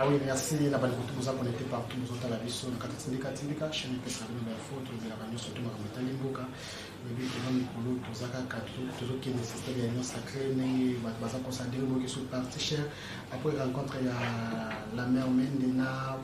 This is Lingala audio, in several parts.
Ah oui, merci na bandeko tout boza connecté partout bozotala biso na kati ya tindika tindika chaîne epesaka bino bainfo tolobelaka nyonso to makambo etali mboka. Oyebi vraiment mikolo toza kaka tozokende système ya union sacrée ndenge bato baza kosadere boyoki so parti cher après rencontre ya la mère Mende na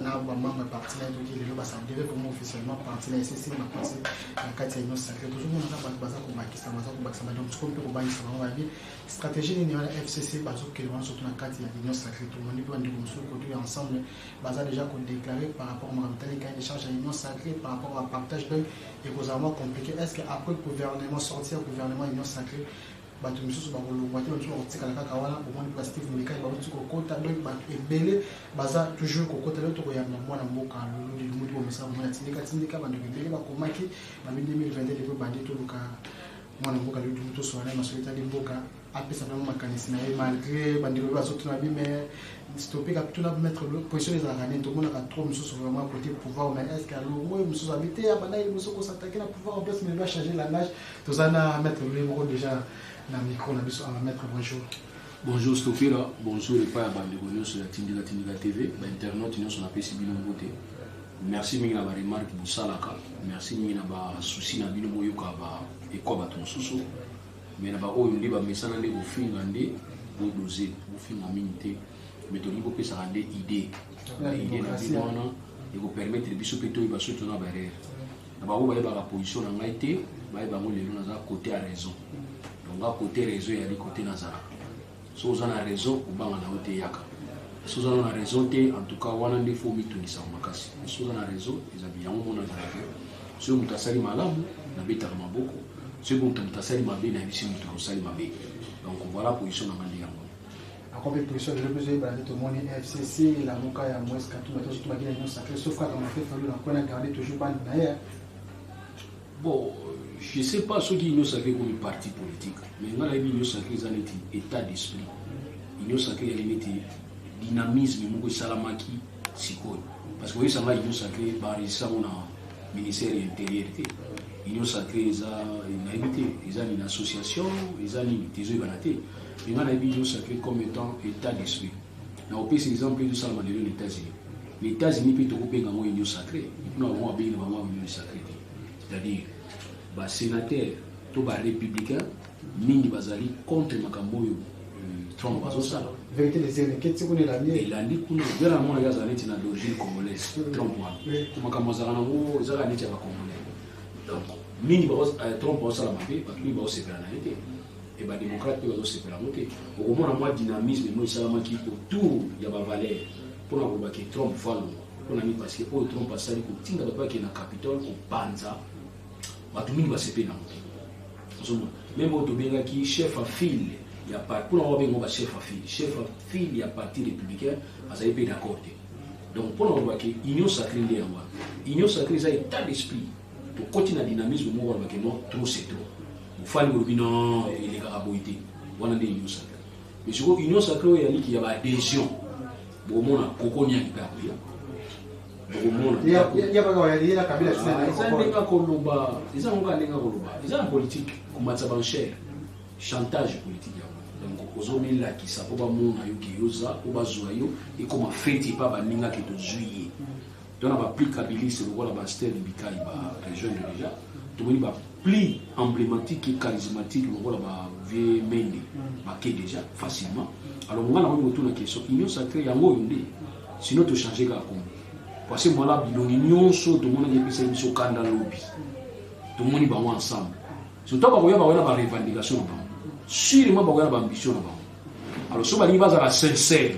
na ba membre ya parti na ye toki lelo basadere vraiment officiellement parti na esisi baparti na kati ya union sacrée. Tozomona kaka bato baza kobakisa baza kobakisa ba donc sikoyo mpe kobangisa bango bayebi stratégie nini wana FCC bazokende wana surtout na kati ya union sacrée. Tomoni mpe bandeko mosusu koto ya ensemble baza déjà kodéclare par rapport makambo etali cahier de charge ya union sacrée par rapport à partage, donc ekozala mwa compliqué. Est ce que après gouvernement sortir gouvernement union sacrée bato misusu bakolongwa te, bato misusu bakotikala kaka wana? Bomoni mpe ba Steve Mikai bauti kokota, donc bato ebele baza toujours kokota. Lelo tokoyamba mwana mboka Lulu Lumutu bomesana komona tindika tindika. Bandeko ebele bakomaki babi 2022 depuis bandi toluka mwana mboka Lulu Lumutu osola na ye masolo etali mboka, apesa vraiment makanisi na ye malgré bandeko oyo bazotuna bi. Mais stopeka tuna maître, position ezalaka nini? Tomonaka trop mosusu vraiment côté pouvoir, mais est ce que alongo oyo mosusu abi te abandaki liboso kosatake na pouvoir en place, mais doit changer langage? Toza na maître Lulu moko déjà na micro na biso awa. Maître, bonjour. Bonjour Stopira, bonjour epai ya bandeko nyonso ya Tindika Tindika TV, bainternaute nyonso napesi bino mbote. Merci mingi na baremarque bosalaka, merci mingi na basusi na bino boyoka ba ekwa bato mosusu, mais na baoyo nde bamesana nde kofinga nde bodose bofinga mingi te, mais tolingi bopesaka nde idée na idée na bino wana ekopermettre biso mpe toyeba soki tona baerreur. Na bango bayebaka position na ngai te, bayeba yango lelo. Naza côté ya raison, donc nga côté raison eyali côté nazalaka. So oza na raison, obanga na yo te, yaka. So oza na raison te, en tout cas wana nde faut omitungisaka makasi. So oza na raison, eza yango mona ezalaka. Soki moto asali malamu, nabetaka maboko. Soki moto asali mabe, nayebisi moto osali mabe. Donc voilà, position na nga nde yango. Akomi position lelo mpe ozoyebana nde tomoni FCC, Lamuka ya Moïse Katumbi tozo tobaki na union sacrée, sauf kaka Martin Fayulu na kona garder toujours bande na ye. Bon, je sais pas soki union sacrée ekomi parti politique, mais nga nayebi union sacrée eza neti état d'esprit. Union sacrée eyali neti dynamisme moko esalamaki sikoyo, parce que oyebisanga union sacrée baenregistre yango na ministère ya intérieur te. Union sacrée eza, nayebi te eza nini, association eza nini te, ezoyebana te. Mais nga nayebi union sacrée comme étant état d'esprit. Na opesa exemple ezosalama lelo na États-Unis. Na États-Unis mpe tokobenga yango union sacrée, mpona bango babengi na bango union sacrée te, c'est-à-dire basénateur to barépublicain mingi bazali contre makambo oyo Trump azosala. Vérité des urnes eketi kuna, elandi. Elandi kuna vera na mwana azala neti na d'origine congolaise Trump wana, makambo azalaka nango ezalaka neti ya bacongolais. Donc mingi Trump azosala mabe, bato mingi baosepela na ye te, e badémocrate mpe bazosepela yango te. Okomona mwa dynamisme mo esalamaki autour ya bavaleur mpona koloba ke Trump falongwa. Mpona nini? Parce que oyo Trump asali, kotinda bato bakende na Capitole kopanza, bato mingi basepeli nango te. Ozomona même oyo tobengaki chef à file ya parti, mpona bango babengo bachef à file, chef à file ya parti républicain azali mpe d'accord te. Donc mpona koloba ke union sacrée nde yango wana, union sacrée eza état d'esprit. Tokoti na dynamisme moko balobake non, trop c'est trop, bofandi bolobi non, elekaka boye te. Wana nde union sacrée. Mais sikoyo union sacrée oyo yaliki ya baadhésion, bokomona kokoniaki mpe akoya, bokomona eza ndenge akoloba, eza yango kaka ndenge akoloba. Eza na politique komatisa baenchère, chantage politique yango. Donc ozomilakisa mpo bamona yo ke yoza, mpo bazwa yo, ekoma feti epa baningaki tozwi ye. To na bapli kabiliste lokola ba Steve Bikai barejoindre déjà, tomoni bapli emblématique et charismatique lokola bavieux Mende bake déjà facilement. Alors nga nakomi kotuna question: union sacrée yango oyo nde? Sinon tochange kaka kombo, parce que mwala bilongi nyonso tomonaki epesaki biso kanda lobi, tomoni bango ensemble. Surtout bakoya, bakoya na barevendication na bango, sûrement bakoya na baambition na bango. Alors so balingi bazala sincère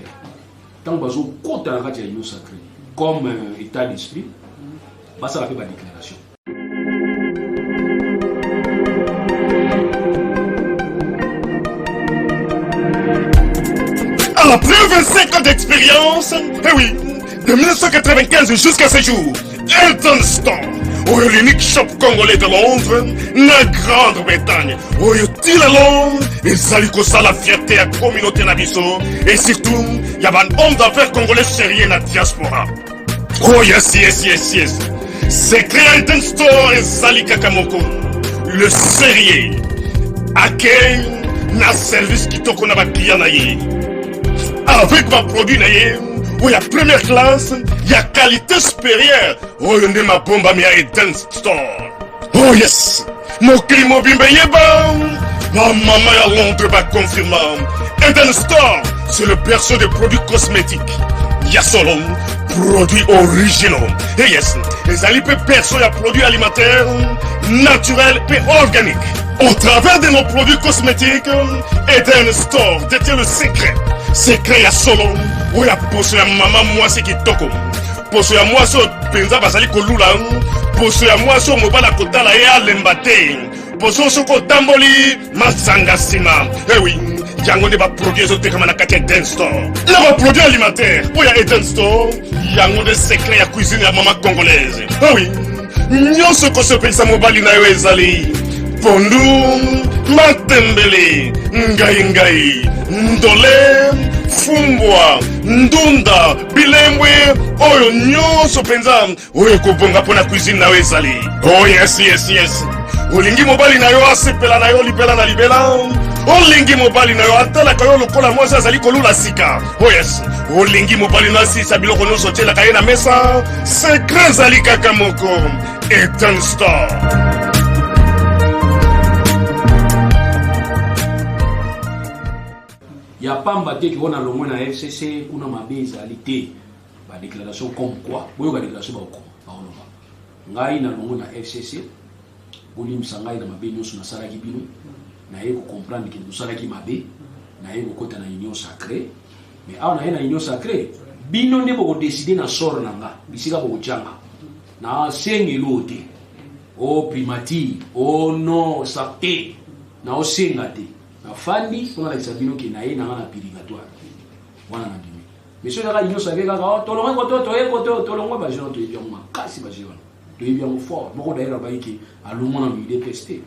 ntango bazokota na kati ya union sacrée comme état d'esprit, basala mpe badéclaration. Après 25 ans d'expérience, eh oui, de 1995 jusqu'à ce jour, Elton Store, oyo l'unique shop congolais de Londres, na Grande-Bretagne, oyo tila Londres, ezali kosala fierté ya communauté na biso, et surtout, ya ba homme d'affaires congolais sérieux na diaspora. Oh yes. Secret Elton Store ezali kaka moko. Le sérieux. Accueil na service kitoko na baclient na ye. Avec baproduit na ye. oyo ya première classe ya qualité supérieure oyo nde mabombami ya Eden Store. Oh yes, mokili mobimba eyeba, bamama ya Londres baconfirma Eden Store, c'est le berceau des produits cosmétiques ya solo, produits originaux. Et yes, ezali mpe berceau ya produits alimentaires naturels mpe organiques. Au travers de nos produits cosmétiques, Eden Store détient le secret, secret ya solo oyo ya poso ya mama mwasi kitoko, poso ya mwasi oyo mpenza bazali kolula, poso ya mwasi oyo mobali akotala ye alemba te, poso soki otamboli masanga nsima. Ewi yango nde baproduit ezotekama na kati ya Eden Store na baproduit alimentaire oyo ya Eden Store. Yango nde secret ya cuisine ya mama congolaise. Ewi nyonso kosepelisa mobali na yo ezali pondu, matembele, ngai ngai, ndole, fumbwa, ndunda, bilembwe, oyo nyonso mpenza oyo ekobonga mpo na cuisine na yo ezali. Oh yes, yes, yes. Olingi mobali na yo asepela na yo libela na libela, olingi mobali na yo atalaka yo lokola mwasi azali kolula sika. Oh yes, olingi mobali na asilisa biloko nyonso otielaka ye na mesa. Secret ezali kaka moko: Eden Store. Ya pamba te ke wana longwe na FCC kuna mabe ezali te. Badéclaration comme quoi, boyoka déclaration bakokoma, bakoloba: "Ngai na longwe na FCC, bolimbisa ngai na mabe nyonso nasalaki bino, naye kocomprendre ke tosalaki mabe, naye kokɔta na Union sacrée. Mais awa naye na Union sacrée, bino nde bokodécider na sort na nga, bisika bokotyanga. Nasengeli oyo te, o primature o non sa te, naosenga te, nafandi mpo nalakisa bino ke naye nanga na purgatoire wana, nandimi." Mais soki kaka Union sacrée kaka, oh, tolongwe koto, toye koto, tolongwe, bajeune wana toyebi yango makasi, bajeune wana toyebi yango fort. Moko d'ailleurs abayiki ke alongwa na UDPS te.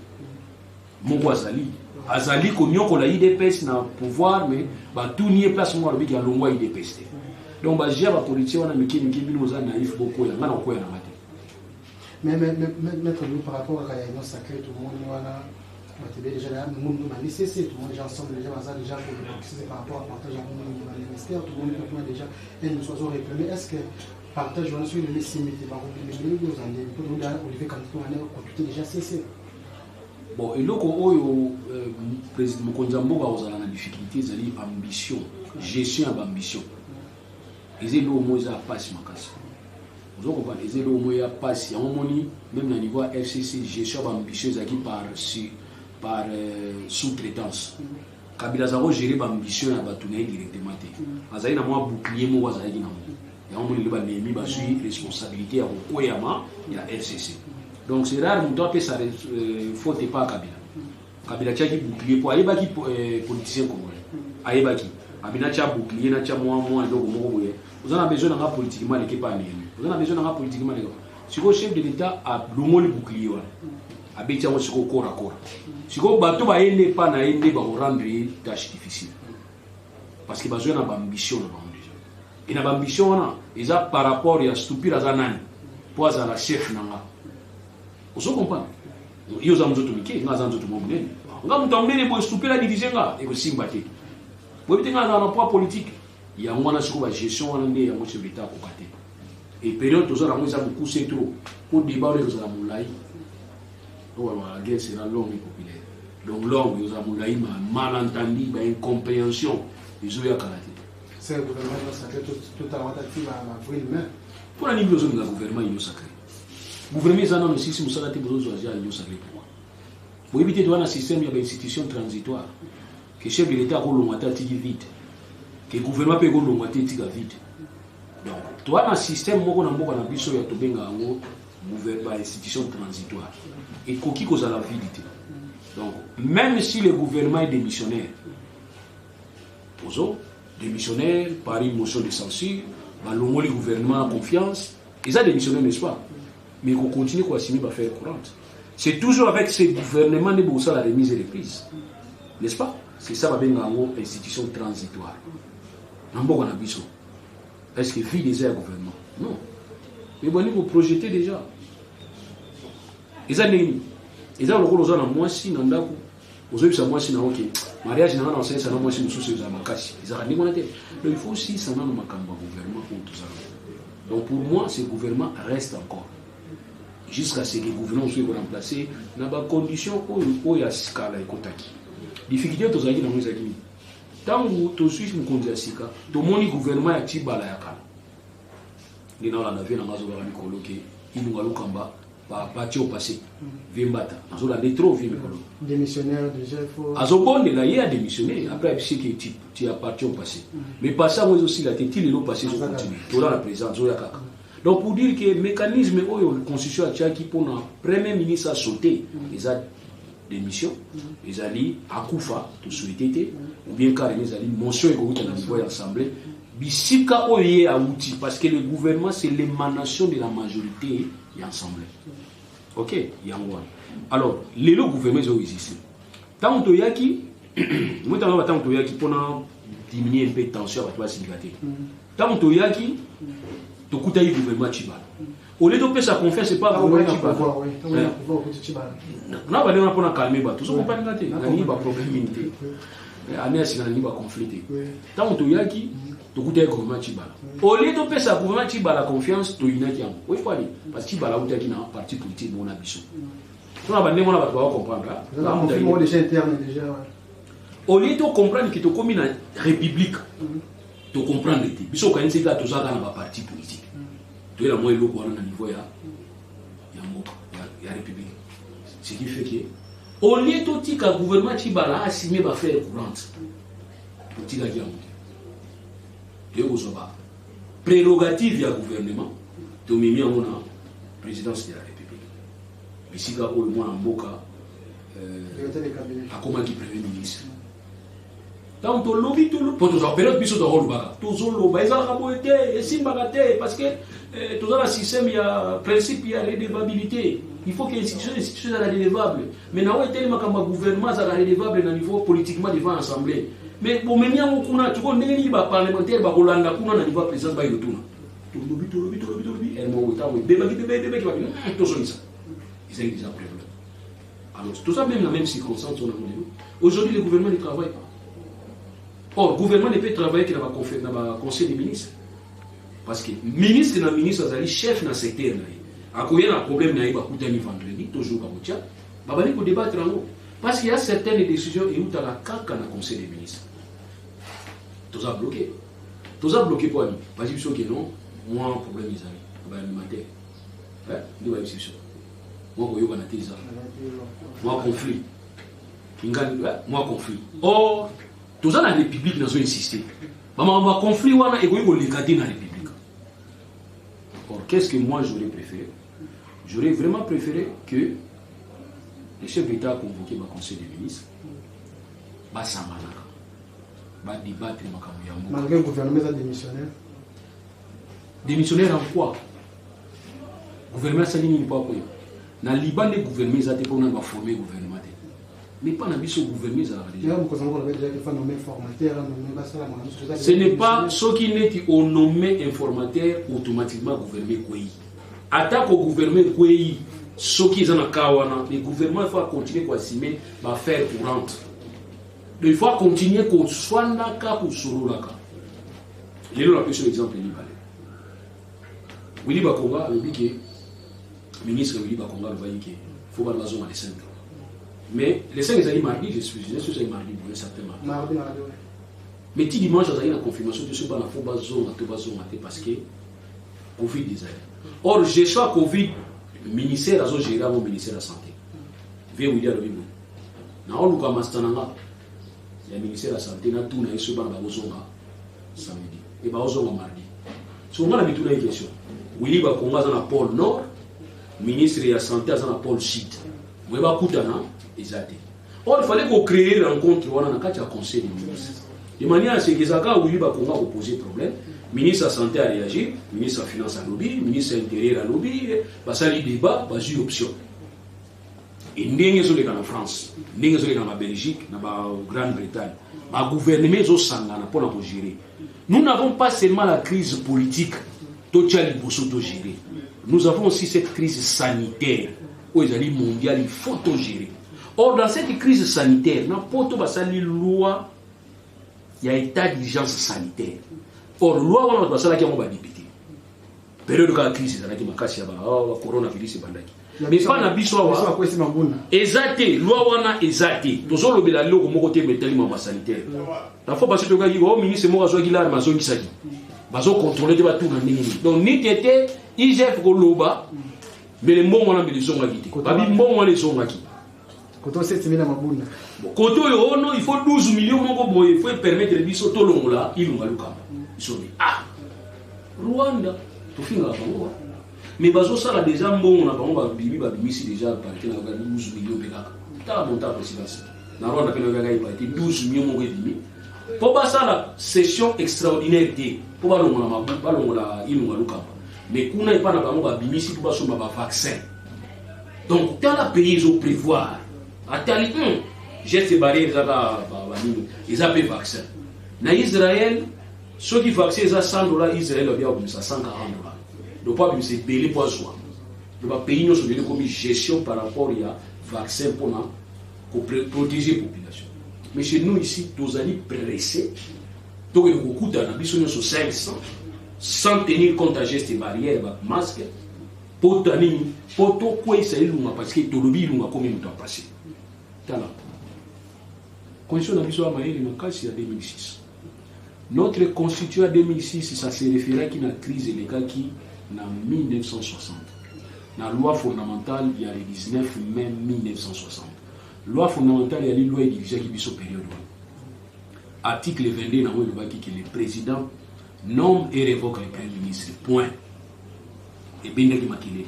Moko azali konyokola UDPS na pouvoir, mais batuni ye place moko, alobiki alongwa UDPS te. Donc bajeu ya bapoliticien wana mike mike, bino oza naïf, bokoya, nga na kokoya nanga te. Mais maître Louis, par rapport à la Union sacrée, tout le monde wana bato ebele déjà mundu na l'ICC, tout le monde déjà ensemble, déjà baza déjà pour par rapport à partage ya mundu na ministère, tout le monde kuna déjà et nous sommes réclamé. Est-ce que partage wana soki lelo esimbi te, bakobimeli ozala ndenge po Olivier Kanto wana kotuter déjà CC? Bon, eloko oyo président mokonzi ya mboka akozala na difficulté ezali ambition, gestion ya baambition. Eza eloko moko eza ya pasi makasi, ozo comprendre? Eza eloko moko ya pasi. Yango moni même na niveau ya FCC, gestion ya baambition ezalaki par sous-traitance. Kabila aza kogérer baambition ya bato na ye directement te, azali na mwa bouclier moko azalaki nango. Yango moni lelo banemi bazwi responsabilité ya kokweyama ya FCC. Donc c'est rare moto apesa faute epa Kabila. Kabila atiaki bouclier po ayebaki politicien congolais, ayebaki abi natya bouclier, natya mwa eloko moko boye. Oza na besoin nanga politiquement aleki epa Nehemi, oza na besoin nanga politiquement aleki. Sikoyo chef de l'État alongoli bouclier wana, abeti yango. Sikoyo korakora, sikoyo bato baye nde epa na ye nde bakorendre ye tâche difficile, parce que bazwa na baambition na bango déjà. E na baambition wana eza par rapport ya stupide aza nani mpo azala chef na nga, ozo comprendre? Yo oza nzoto mike, nga aza nzoto mwa monene, nga moto ya monene boye, stupide adirige nga, ekosimba te. Boyebi te nga azala na poids politique. Yango wana sikoyo bagestion wana nde yango chef d'État akoka te. E période toza nango eza mokuse trop po débat wana ekozala molai. Oyo la guerre sera longue et populaire, donc longue ekozala molai, malentendu, baincompréhension ezoyakala te. C'est le gouvernement sacré tout à watati ba avril mai. Mpona nini ozolinga gouvernement Union sacrée? Gouvernement eza nano sisi mosala te, bozozwa ja Union sacrée pourquoi? Boyebi te toza na système ya bainstitution transitoire, ke chef de l'État akolongwa te atiki vide, ke gouvernement mpe ekolongwa te etika vide. Donc toza na système moko na mboka na biso ya tobenga yango bainstitution transitoire, ekoki kozala vide te. Donc même si le gouvernement est démissionnaire, ozo démissionnaire par une motion de censure, balongoli gouvernement na confiance, eza démissionnaire, n'est-ce pas? Mais kocontinue koassumer baaffaire courante. C'est toujours avec ce gouvernement nde bokosala remise et reprise, n'est-ce pas? C'est ça babenga yango institution transitoire na mboka na biso. Est-ce que vide eza ya gouvernement? Non, mais boni koprojeter déjà eza ndenge nini? Eza lokola oza na mwasi na ndako. Ozoyebisa mwasi na yo ke mariage na nga na osalisa na mwasi mosusu ezala makasi, ezalaka ndenge wana te. Donc il faut osilisa nano makambo ya gouvernement oyo tozala. Donc pour moi, ce gouvernement reste encore jusqu'à ce que gouvernement mosusu ekoremplace na bacondition oyo oyo ya kala ekotaki. Difficulté oyo tozalaki nango ezalaki nini? Ntango tozwi mokonzi ya sika, tomoni gouvernement ya Tshibala ya kala. Nde naolanda vieux na nga azolaka mikolo ke Ilunga Lokamba appartient au passé. Vieux Mbata nazolanda trop vieux mikolo. Démissionnaire déjà, il faut. Azobondela ye adémissionné après ayebisi ke tu appartiens au passé. Mais passé yango ezosila te ti lelo, passé ezocontinue, toza na présent, azoya kaka. Donc pour dire que mécanisme oyo constitution atiaki mpona premier ministre asaute eza démission, ezali akufa, tosouhaite te, ou bien carrément ezali motion ekouta na niveau ya assemblée bisika oyo ye awuti, parce que le gouvernement, c'est l'émanation de la majorité ya assemblée. Ok, yango wana. Alors lelo gouvernement ezoexiste. Ntango toyaki motango, ntango toyaki mpona diminuer mpe tension ya bato basilika te, ntango toyaki tokutaki gouvernement Tshibala. Au lieu topesa confiance epa gouvernement Tshibala na bandenge wana mpona calmer bato, ozokompaninga te, nalingi baproblème mingi te, ane ya sika nalingi baconflit te. Ntango toyaki, tokutaki gouvernement Tshibala. Au lieu topesa gouvernement Tshibala confiance, toyinaki yango. Oyebi nini? Parce que Tshibala autaki na parti politique moko na biso. Mpona bandenge wana bato bakocomprendre. Au lieu tocomprendre ke tokomi na république, tocomprendre te. Biso okanisi kaka toza kaka na baparti politique, toyela mwa eloko wana na niveau ya mboka ya république. Ce qui fait que au lieu totika gouvernement Tshibala assume baaffaire courante, totikaki yango te. Toye kozwa ba prérogative ya gouvernement, tomemi yango na présidence de la République, bisika oyo mwana mboka akomaki premier ministre. Ntango tolobi, mpo tozwa période, biso tokolobaka, tozoloba ezalaka boye te, esimbaka te, parce que toza na système ya principe ya redevabilité. Il faut que institution ezala redevable, mais na oyo eteli makambo ya gouvernement, azala redevable na niveau politiquement devant assemblée. Mais bomemi yango kuna tiko, ndenge nini baparlementaire bakolanda kuna na niveau ya présidence? Bayo tuna, tolobi, tolobi, tolobi, tolobi moko ntango ebebaki, ebebaki, babi tozongisa, ezalaki déjà problème. Alors tout ça, même la même circonstance on a. Aujourd'hui, le gouvernement ne travaille pas. Or gouvernement ne peut travailler que dans le conseil des ministres, parce que ministre na ministre azali chef na secteur na ye, akoya na problème na ye, bakutani vendredi, toujours bakotia, babali kodébattre yango, parce qu'il y a certaines décisions eutaka kaka na conseil des ministres. Toza bloqué, toza bloqué. Po ani basi biso ke non, mwa problème ezali na baalimentaire nde bayebisi biso mwa koyokana te, eza mwa conflit ingani, mwa conflit. Or toza na république, nazo insiste, bamakambo ya conflit wana ekoki koleka te na république. Or qu'est-ce que moi j'aurais préféré? J'aurais vraiment préféré que le chef d'État a convoqué ma conseil des ministres, basanganaka, badébattre makambo ya mboka. Malgré le gouvernement eza démissionnaire. Démissionnaire en quoi? Gouvernement asali nini mpo akoya na liba? Nde gouvernement eza te mpo nani baforme gouvernement te, mais mpa na biso gouvernement ezalaka déjà. Ce n'est pas soki neti onomme informateur, automatiquement gouvernement ekwei. Atako gouvernement ekwei, soki eza na cas wana, le gouvernement, il faut continuer koassumer baaffaire courante. Donc il faut continuer koswanaka, kosololaka. Lelo napesi yo exemple mibale. Willy Bakonga alobi ke, ministre Willy Bakonga alobaki ke faut bana bazonga le 5, mais le 5 ezali mardi, je suis ezali mardi boye, certain mardi. Mardi, mardi, ouais. Mais ti dimanche azali na confirmation te soki bana faut bazonga to bazonga te, parce que Covid ezali. Or gestion ya Covid, ministère azogérer yango, ministère ya santé. Vieux Willy alobi boye: naoluka master na nga ya ministère ya santé, natuna ye soki bana bakozonga samedi e bakozonga mardi. So nga na mituna ye question: Willy Bakonga aza na pôle nord, ministre ya santé aza na pôle sud, moye bakutana eza te. Or il fallait kocréer rencontre wana na kati ya conseil des ministres, de manière à ce que ezalaka Willy Bakonga koposer problème, ministre ya santé a réagir, ministre ya finance alobi, ministre ya intérieur alobi, basali débat, bazwi option. E ndenge ezoleka na France, ndenge ezoleka na Belgique, na ba Grande Bretagne, bagouvernement ezosangana mpona kogérer. Nous n'avons pas seulement la crise politique totia liboso togérer, nous avons aussi cette crise sanitaire oyo ezali mondiale, il faut togérer. Or, dans cette crise sanitaire, na poto basali loi ya état d'urgence sanitaire. Or, loi wana bato basalaki yango, badéputé, période kaka crise ezalaki makasi ya ba coronavirus ebandaki. Mais mpa na biso awa akwesi mabunda. Eza te, loi wana eza te. Tozolobela eloko moko te metali mambo ya sanitaire. La fois passée, tokaki o ministre moko azwaki l'arme, azongisaki, bazocontrôle te, batuna ndenge nini. Donc niti ete IGF koloba mbele mbongo wana mbele ezongaki te, babi mbongo wana ezongaki. Koto 7000 na mabunda. Bon, kote oyo ono il faut 12 millions moko boye, il faut permettre biso tolongola Ilunga Lukamba. Biso bi ah, Rwanda tofingaka bango wa, mais bazosala déjà mbongo na bango, babimi, babimisi déjà parité na yoka 12 millions. Mpe kaka tala montant ya présidence na Rwanda mpe nayokaka eparité 12 millions moko ebimi mpo basala session extraordinaire te mpo balongola mabu, balongola Ilunga Lukamba. Mais kuna epa na bango babimisi mpo basomba bavaccin. Donc tala, pays ezoprévoir, atali geste barrière ezaka banini, eza mpe vaccin. Na Israel, soki vaccin eza 100 $, Israel babia babimisa 140 $. Donc po abimisa ebele mpo azwa. Donc bapays nyonso lelo ekomi gestion par rapport ya vaccin mpona koprotéger population. Mais chez nous ici, tozali pressé, tokende kokutana biso nyonso 500 sans tenir compte ya geste barrière, bamasque. Mpo ta nini? Mpo tokweyisa Ilunga, parce que tolobi Ilunga akomi moto apase. Tala constitution na biso ya mayele makasi ya 2006. Notre constitution ya 2006, ça se référaki na crise elekaki na 1960, na loi fondamentale ya le 19 mai 1960. Loi fondamentale yali loi edirigeaki biso période wana. Article 22 nango elobaki ke le président nomme et révoque le premier ministre, point. Ebendaki makelele.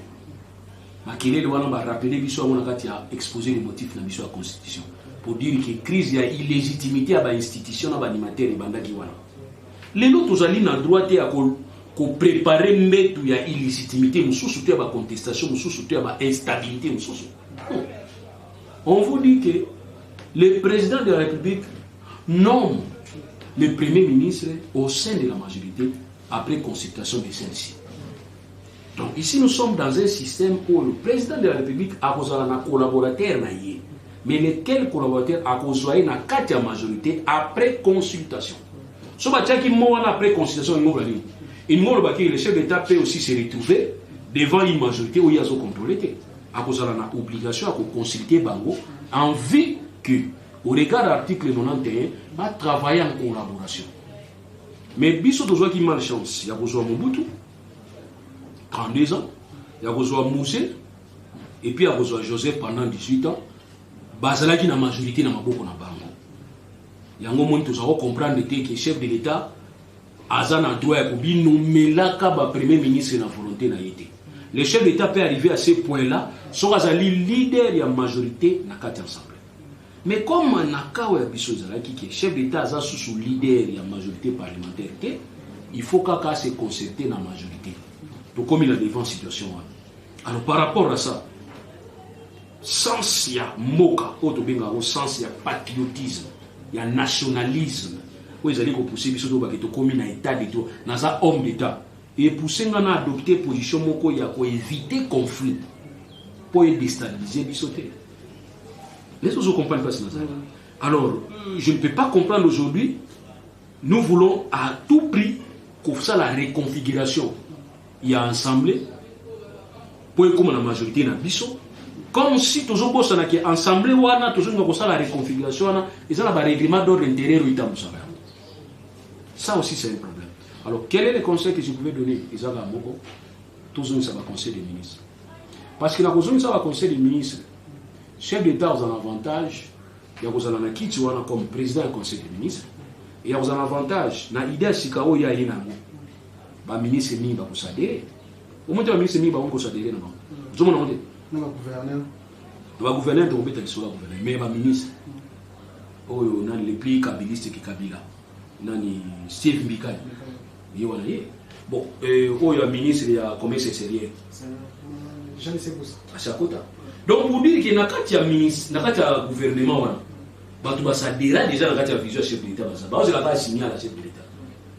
Makelele wana, barappeler biso yango na kati ya exposé de motif na biso ya constitution, pour dire que crise ya illégitimité ya bainstitution na baanimateur ebandaki wana. Lelo tozali na droit te ya koprépare mbetu ya illégitimité mosusu to ya bacontestation mosusu to ya bainstabilité mosusu. Non. On vous dit que le président de la République nomme le premier ministre au sein de la majorité après consultation de celle-ci. Donc ici, nous sommes dans un système où le président de la République akozala na collaborateur na ye, mais lequel collaborateur akozwa ye na kati ya majorité après consultation. So batiaki mo wana après consultation, elingo oloba nini? Elingo olobaki le chef d'État peut aussi se retrouver devant une majorité oyo azocontrôle te. Akozala na obligation ya koconsulte bango en vue que, au regard de l'article 91, batravailler en collaboration. Mais biso tozwaki malchance ya kozwa Mobutu 32 ans, ya kozwa Mzee, et puis ya kozwa Joseph pendant 18 ans. Bazalaki na majorité na maboko na bango. Yango moni toza kocomprendre te ke chef de l'État aza na droit ya kobinomelaka bapremier ministre na volonté na ye te. Le chef d'État peut arriver à ce point là soki azali leader ya majorité na kati ya assemblée. Mais comme na kawa ya biso ezalaki ke chef d'État aza susu leader ya majorité parlementaire te, il faut kaka se concerter na majorité. Tokomi na devant situation wana. Alors, par rapport à ça, sens ya mboka oyo tobengaka sens ya patriotisme, ya nationalisme oyo ezali kopousse biso tobake tokomi na état de droit. Naza homme d'État, epousse nga na adopter position moko ya koéviter conflit mpo edéstabiliser biso te. Les autres comprennent pas ce. Alors je ne peux pas comprendre, aujourd'hui nous voulons à tout prix kosala la reconfiguration ya assemblée mpo ekóma na majorité na biso, comme si tozobosanaki assemblée wana. Tozolinga kosala reconfiguration wana, eza na barèglement d'ordre intérieur oyo etambusaka yango. Ça aussi, c'est un problème. Alors, quel est le conseil que je pouvais donner? Ezaka moko: tozongisa baconseil des ministres, parce que na kozongisa baconseil des ministres, chef d'État ozala na avantage ya kozala na kiti wana comme président ya conseil des ministres, ya kozala na avantage na idée ya sika oyo aye nango. Baministre mingi bakoadhérer. Omoni te, baministre mingi bakoki koadhérer na bango, ozomona ngo te. Na bagouverneur. Bagouverneur, tokobeta lisolo ya gouverneur. Mais baministre oyo, nani, le plus kabiliste ke Kabila, nani, Steve Mbikayi, ye wana ye. Bon, oyo ya ministre ya commerce extérieur. Jean Sebusa. Asakota. Donc pour dire ke na kati ya ministre, na kati ya gouvernement wana, bato baadhéra déjà na kati ya vision ya chef de l'État, baza baozela kaka signal ya chef de l'État.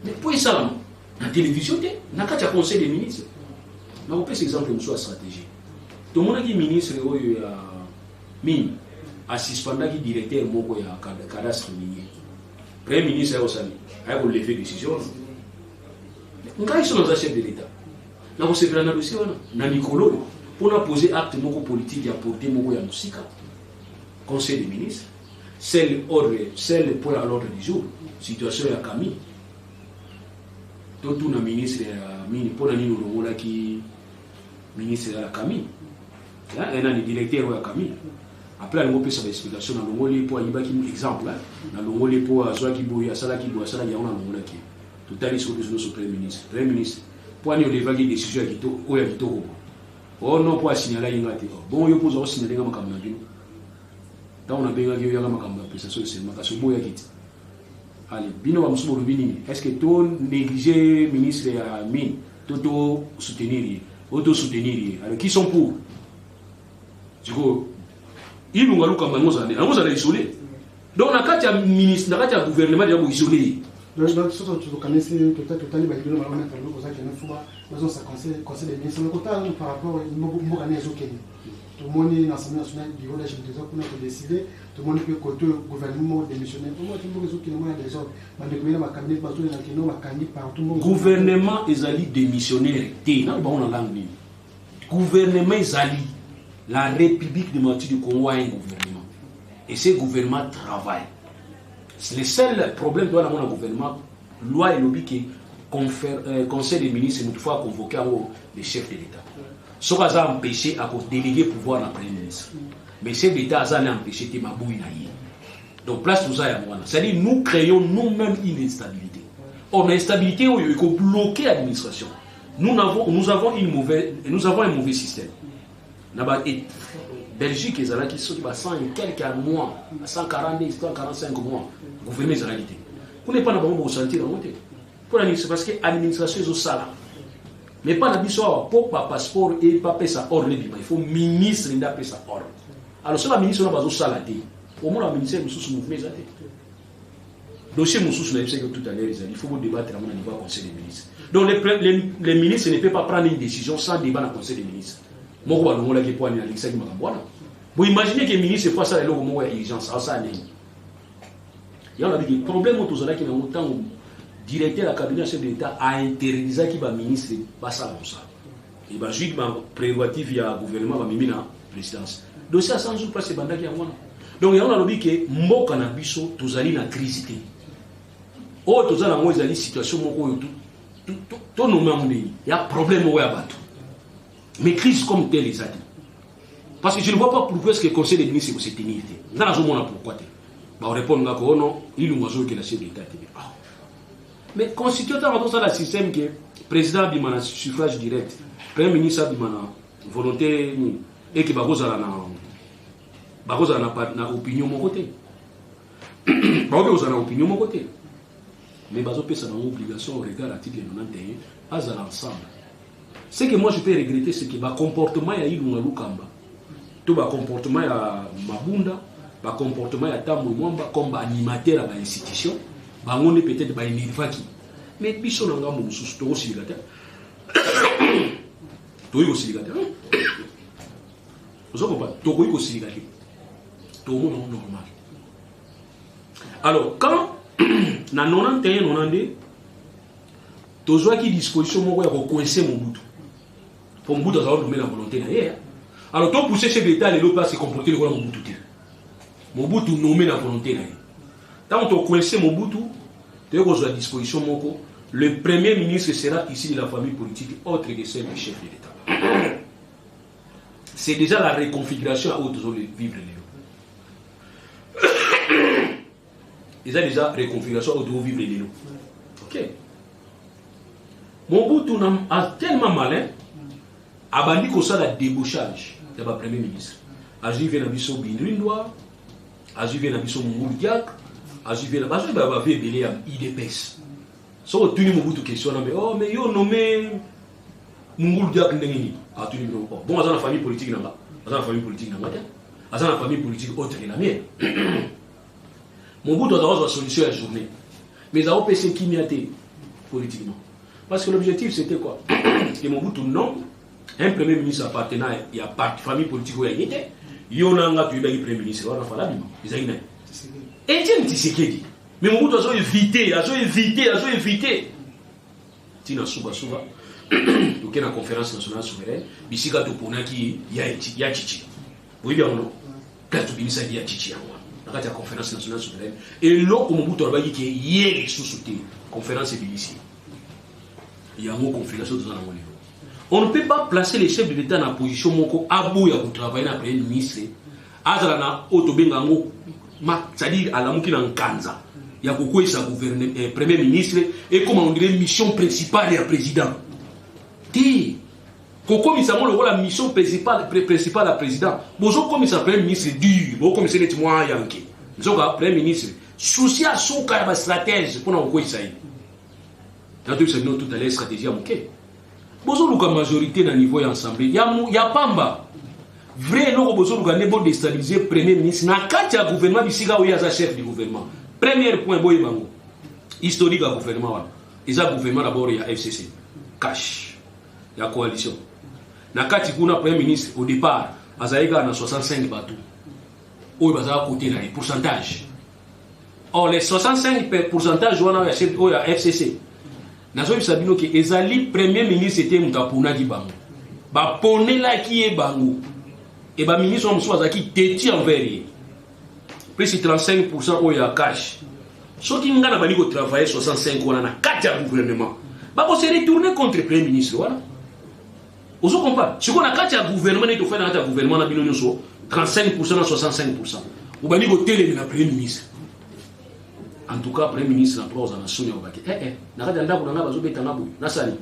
Mais po esalama na télévision te, na kati ya conseil des ministres. Nakopesa exemple mosusu ya stratégie. Tomonaki ministre oyo ya mine. Asuspendaki directeur moko ya cadastre minier. Premier ministre aye kosali, aye kolever décision wana. Ngai so naza chef de l'État, nakosepela na dossier wana na mikolo oyo mpona poser acte moko politique ya porte moko ya mosika. Conseil des ministres, seul ordre, seul point à l'ordre du jour, situation ya Kami. Totuna ministre ya mini mpona nini olongolaki ministre ya Kami, nani, directeur oyo ya Kami. Après alingi opesa baexplication: nalongoli mpo ayibaki, exemple, nalongoli mpo azwaki boye, asalaki boye, asalaki yango, nalongolaki. Totali soki biso nyonso. Premier ministre, premier ministre, mpo ani olevaki décision ya oyo ya kitoko bo? Oh non, mpo asignalaki nga te. Bon, yo mpo oza kosignale nga makambo na bino. Ntango nabengaki yo, yaka makambo ya prestation de kasi oboyaki te. Ale bino bamosusu bolobi nini? Est ce que to néglige ministre ya mine to soutenir ye? Oyo to soutenir ye. Alors, qui sont pour? Sikoyo Ilunga Lukamba, yango ozala yango ozala isolé. Donc na kati ya ministre, na kati ya gouvernement déjà boisolé ye. Donc soso tokanisi, totali baidolo balometa ozakende fuba bazosa conseil des ministres, mais kotala par rapport mboka ne ezokende, tomoni na Assemblée nationale, bureau d'âge eza kuna kodécider. Tomoni mpe côté gouvernement démissionnaire. Tomoni mboka ezokende mona désordre, bandeko bena bacabinet bazolela keno bakangi partout. Gouvernement ezali démissionnaire te. Nano bango na langue nini? Gouvernement ezali. La République démocratique du Congo a un gouvernement et ce gouvernement travaille. Le seul problème doit namona gouvernement, loi elobi ke conseil des ministres, motu faut aconvoquer yango le chef de l'État. Soki aza empêché, akodéléguer pouvoir na premier ministre, mais chef d'État aza na empêché te, maboyi na ye. Donc place toza yango wana, c'est-à-dire nous créons nous-mêmes une instabilité. Or na instabilité oyo ekobloquer administration. Nous avons une mauvaise, nous avons un mauvais système. Na ba Belgique ezalaki soki ba 100 et quelques mois, 142, 145 mois, gouvernement ezalaki te. Kuna epa na bango bokosentir yango te. Mpona nini? C'est parce que administration ezosala. Mais mpa na biso awa, mpo bapasseport e bapesa ordre ebima, il faut ministre nde apesa ordre. Alors so baministre wana bazosala te, omona baministère mosusu mouvement eza te. Dossier mosusu nayebisaki tout à l'heure ezali, il faut bodébattre yango na niveau ya conseil des ministres. Donc les ministres ne peut pas prendre une décision sans débat na conseil des ministres. Moko balongolaki po ani alekisaki makambo wana. Boimagine ke ministre faut asala eloko moko ya urgence, asala nini? Yango nabiki problème oyo tozalaki nango ntango directeur ya cabinet chef de l'État ainterdisaki baministre basala mosala e bazwi baprérogative ya gouvernement, bamemi na présidence. Dossier ya 100 jours place ebandaki yango wana. Donc yango nalobi ke mboka na biso tozali na crise te. Oyo toza nango ezali situation moko oyo tonome yango ndeni ya problème moko ya bato, mais crise comme telle eza te, parce que je ne vois pas pourquoi est-ce que conseil des ministres ekose tenir te. Nga nazomona pourquoi te. Baorépondre nga ko ono Ilungu azoyokela chef d'État te. Ah. Mais constitution, ntango tosala système ke président abima na suffrage direct, premier ministre abima na volonté nini, eke bakozala na opinion moko te, bakoki kozala na opinion moko te, mais bazopesa bango obligation au regard article 91 bazala ensemble. Ce que moi je peux regretter, c'est que bacomportement ya Ilunga Lukamba to bacomportement ya Mabunda, bacomportement ya Tambwe Mwamba comme baanimateur ya bainstitution, bango nde peut-être baénervaki. Mais biso na ngambo mosusu tokosilika te, tokoki kosilika te. Ozo comprendre? Tokoki kosilika te, tokomona ngo normal. Alors quand na 91, 92 tozwaki disposition moko ya kocoincer Mobutu, po Mobutu azala nommé na volonté na ye. Alors topousse chef d'État lelo mpe ase comporter lokola Mobutu te. Mobutu nommé na volonté na ye. Ntango tocoince Mobutu, toyei kozwa disposition moko: le premier ministre sera issu de la famille politique autre que celle du chef de l'État. C'est déjà la reconfiguration oyo tozovivre lelo. Eza déjà reconfiguration oyo tozovivre lelo. Ok, Mobutu na tellement malin, abandi kosala débauchage ya bapremier ministre. Azwi vie na biso Birindwa, azwi vie na biso Mungul Diak, azwi vie na bazwi bavie ebele ya UDPS. Soki otuni Mobutu question wana: oh, mais yo nommé Mungul Diak ndenge nini? Atuni bino: oh, bon, aza na famille politique na nga? Aza na famille politique na nga te, aza na famille politique autre que la mienne. Mobutu aza kozwa solution ya journée, mais aza kopesa kimia te politiquement, parce que l'objectif, c'était quoi? Que Mobutu nomme un premier ministre appartenant ya parti, famille politique oyo ya ye te. Yo na nga toyebaki premier ministre wana fala bima ezalaki nani? Etienne Tshisekedi. Mais Mobutu azo éviter, azo éviter, azo éviter. Tina suka suka toke na Conférence nationale souveraine, bisika toponaki ya Tshitshi. Boyebi yango no? Kasi tobimisaki ya Tshitshi yango wana na kati ya Conférence nationale souveraine. Eloko Mobutu alobaki ke ye lisusu te, conférence ebimisi yango, configuration toza nango lelo. On ne peut pas placer le chef de l'État na position moko aboya kotravailler na premier ministre, azala na oyo tobenga yango, c'est-à-dire alamuki na nkanza ya kokweyisa premier ministre, ekoma on dirait mission principale ya président te. Kokomisa yango lokola mission principale ya président, bozokomisa premier ministre dur, bokomisa neti mwa yanke. Nzoka premier ministre souci asuka ya bastratège mpona kokweyisa ye. Natoyebisa bino tout à l'heure, stratégie ya moke, bozoluka majorité na niveau ya assemblée ya pamba. Vrai eloko bozoluka nde bodéstabiliser premier ministre na kati ya gouvernement, bisika oyo aza chef du gouvernement. Premier point, boyeba yango, historique ya gouvernement wana eza gouvernement d'abord ya FCC CACH, ya coalition. Na kati kuna, premier ministre au départ azalaki kaka na 65 bato oyo bazalaka kote na ye, pourcentage. Or les 65 pourcentage wana ya chef oyo ya FCC, nazoyebisa bino ke ezali premier ministre te moto aponaki bango, baponelaki ye bango. E baministre wana mosusu bazalaki têtu envers ye, plus 35 oyo ya CACH. Soki nga na bandi kotravailler 65 wana na kati ya gouvernement, bakose retourner contre premier ministre wana. Ozo comprendre? Sikoyo na kati ya gouvernement, neti ofai na kati ya gouvernement na bino nyonso 35 na 65, obandi kotelemela premier ministre. En tout cas, premier ministre na droit ozala na soni ya kobaki eh, na kati ya ndako na ngai bazobetanga boye, nasali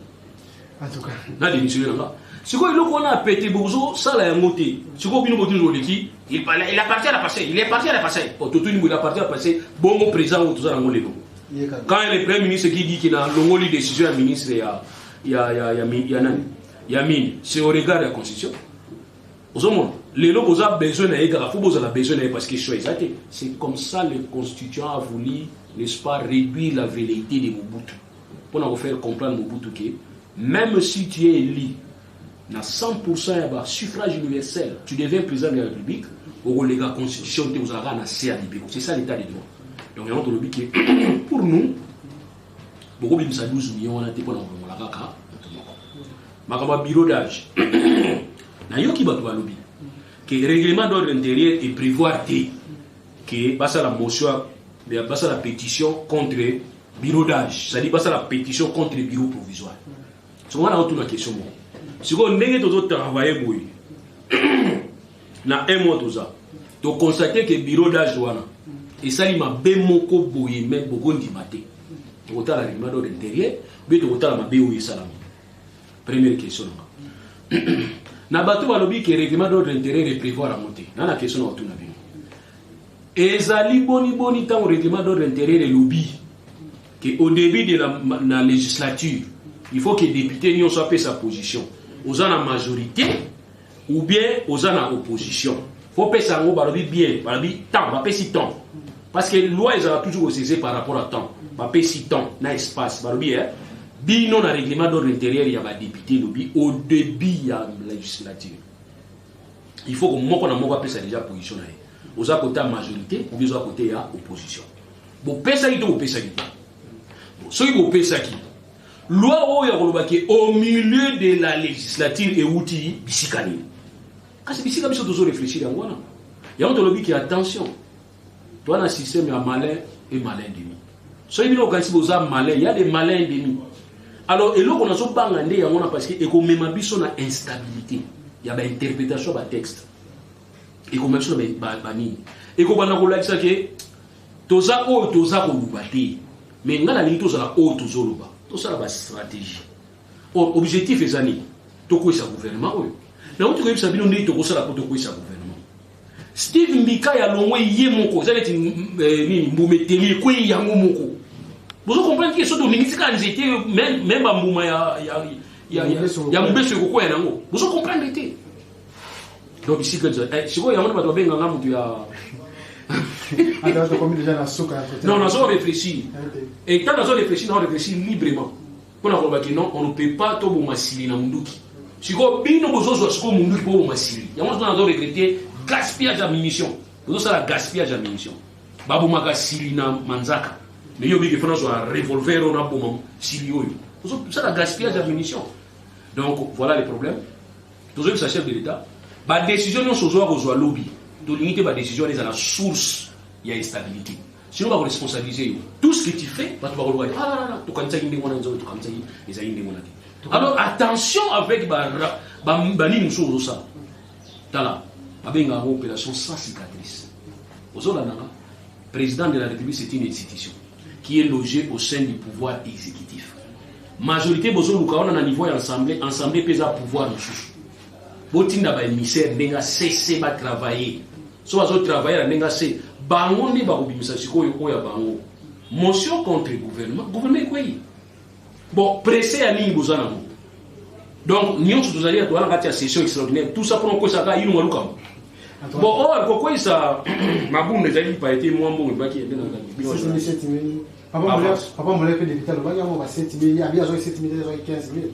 En tout cas. Na démissionné na nga. Sikoyo eloko wana apete, bozosala yango te. Sikoyo bino botuni, oleki, il appartient à la passé, il appartient à la passé. Oh, totuni boye, il appartient à la passé. Bongo président oyo toza nango lelo, Ye kaka. quand le premier ministre qui dit qu'il a longoli décision ya ministre ya nani, ya mine, c'est au regard ya constitution. Ozomona lelo boza besoin na ye kaka, fo bozala besoin na ye parce que choix eza te. C'est comme ça le constituant a voulu, n'est-ce pas, réduire la velléité de Mobutu mpona kofaire comprendre Mobutu ke même si tu es élu na 100% ya basuffrage universel, tu deviens président de la République, okoleka constitution te, ozalaka na se ya mibeko. C'est ça l'état de droit. Donc yango tolobi ke pour nous, bokobimisa 12 millions wana te mpona kolongola kaka moto moko. Makambo ya bureau d'âge, nayoki bato balobi ke règlement d'ordre intérieur eprévoir te ke basala motion, basala pétition contre bureau d'âge, c'est-à-dire basala pétition contre bureau provisoire. Soki wana otuna question moko, sikoyo ndenge tozotravailler boye na un mois, toza toconstate ke bureau d'âge wana esali mabe moko boye, me bokondima te. Tokotala règlement d'ordre intérieur bien, tokotala mabe oyo esalama. Première question nanga na bato balobi ke règlement d'ordre intérieur eprévoir yango te, na question na kotuna bino ezali: boni boni ntango règlement d'ordre intérieur elobi ke au début de la na législature, il faut que député nyonso apesa position, oza na majorité ou bien oza na opposition, faut pesa yango. Balobi bien, balobi temps, bapesi temps, parce que loi ezala toujours kosese par rapport à temps. Bapesi temps na espace. Balobi eh, bino na règlement d'ordre intérieur ya badéputé elobi au début ya législature, il faut que moko na moko apesa déjà position na ye, oza côté ya majorité ou bien oza côté ya opposition. Bopesaki to bopesaki te? Soki bopesaki, loi oyo ya koloba ke au milieu de la législature euti bisika nini? Kasi bisika biso tozoréfléchir yango wana, yango tolobi ke attention, toa na système ya malin et malin demi. Soki bino okanisi boza malin, ya des malin demi. Alors eloko nazobanga nde yango wana, parce que ekomema biso na instabilité ya bainterprétation ya batexte, ekomema biso na banini, ekobanda kolakisa ke toza oyo toza koloba te. Mais ngai nalingi tozala oyo tozoloba, tosala bastratégie. Or objectif eza nini? Tokwesa gouvernement oyo. Nango tokoyebisa bino ndenge tokosala mpo tokwesa gouvernement. Steve Mbika ya longwe ye moko, eza neti nini, mbuma eteli ekwei yango moko. Bozo comprendre ke soki olingi tika nzete, même bambuma ya mobeso ekokwea nango. Bozo comprendre te? Donc bisika sikoyo yango nde bato babenganga moto ya Non, nazo réfléchir, et tant nazo réfléchir, nazo réfléchir librement mpona koloba ke non, on ne peut pas toboma sili na munduki. Sikoyo bino bozozwa sikoyo munduki mpo boma sili yango. Sikoyo nazo regretter gaspillage ya munition. Bozosala gaspillage ya munition. Babomaka sili na manzaka, mais yo biki fana zwa revolver oyo naboma sili oyo. Ozosala gaspillage ya munition. Donc voilà les problèmes. Tozoyebisa chef de l'État, badécision nyonso ozwa kozwa lobi, tolingi te badécision wana ezala source ya instabilité, sinon bakoresponsabiliser yo. Tout ce que tu fais, bato bakoloba: "Ah, tokanisaki ndenge wana, nzambe, tokanisaki ezali ndenge wana te." Alors attention avec banini mosusu ozosala. Tala, babengaka yango opération sans cicatrice. Ozolandanga? Président de la République, c'est une institution qui est logée au sein du pouvoir exécutif. Majorité bozoluka wana na niveau ya assemblée, assemblée mpe eza pouvoir mosusu. Botinda baémissaire ndenge asese batravaille. So bazotravaille na ndenge ase, bango nde bakobimisa sikoyo oyo ya bango motion contre gouvernement. Gouvernement ekwei. Bon, presse ya nini boza nango? Donc nyonso tozali toza na kati ya session extraordinaire, tout ça mpona okwesaka Ilunga Lukambo. Bon, oyo kokweyisa Mabunda ezali pa ete mwa mbongo ebaki. Papa Mole mpe député alobaki yango ba 7000, abi azwaki 7000, azwaki 15 000.